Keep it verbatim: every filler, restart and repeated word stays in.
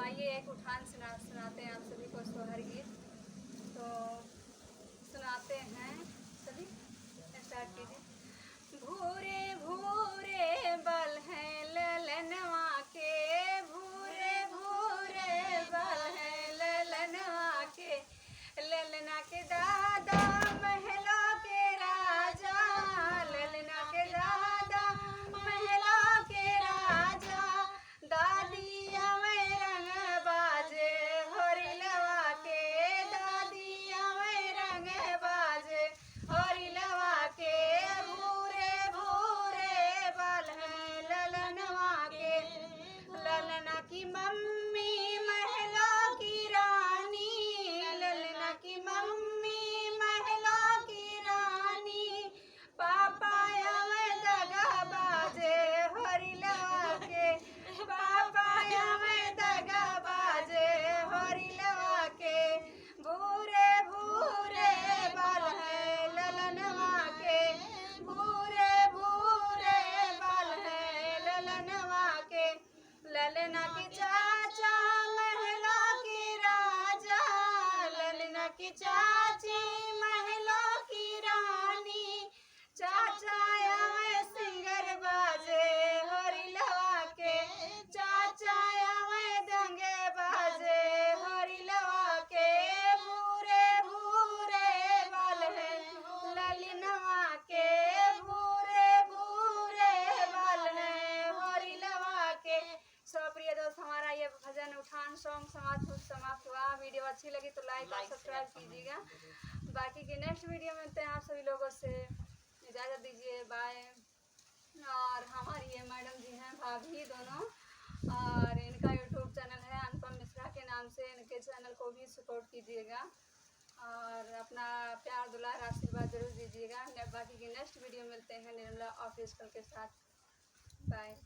आइए, एक उठान सुना, सुनाते हैं आप सभी को सोहर गीत। तो सुनाते हैं, सभी स्टार्ट कीजिए। भूरे भूरे बाल हैं ललनवा के, भूरे भूरे बाल हैं ललनवा के। ललना के दादा महलो के राजा, ललना के दादा महलो के राजा। दादी आवे रंग बाजे होरिलवा के, दादी आवे रंग बाजे होरिलवा के। भूरे भूरे बाल हैं ललनवा के। ललना की मम्मी महलो की रानी, ललना की मम्मी महलो की रानी। पापा आवे दगा बाजे होरिलवा के, पापा आवे दगा बाजे होरिलवा के। भूरे भूरे बाल हैं ललनवा के, भूरे भूरे बाल हैं ललनवा के। ललना के चाचा महलो के राजा, ललना के चाची महलो की रानी। चाचा आवे सिंगर बाजे होरिलवा के, चाचा आवे दंगे बाजे होरिलवा के। भूरे भूरे बाल हैं ललनवा के, भूरे भूरे बाल हैं होरिलवा के। सो प्रिय दोस्त, हमारा ये भजन उठान सॉन्ग समाप्त हु-, समाप्त हुआ। वीडियो अच्छी लगी तो लाइक और सब्सक्राइब कीजिएगा। बाकी की नेक्स्ट वीडियो में मिलते हैं आप सभी लोगों से, इजाज़त दीजिए, बाय। और हमारी ये मैडम जी हैं भाभी दोनों, और इनका यूट्यूब चैनल है अनुपम मिश्रा के नाम से, इनके चैनल को भी सपोर्ट कीजिएगा और अपना प्यार दुलार आशीर्वाद जरूर दीजिएगा। ने-, बाकी की नेक्स्ट वीडियो मिलते हैं निर्मला ऑफिशियल के साथ। बाय।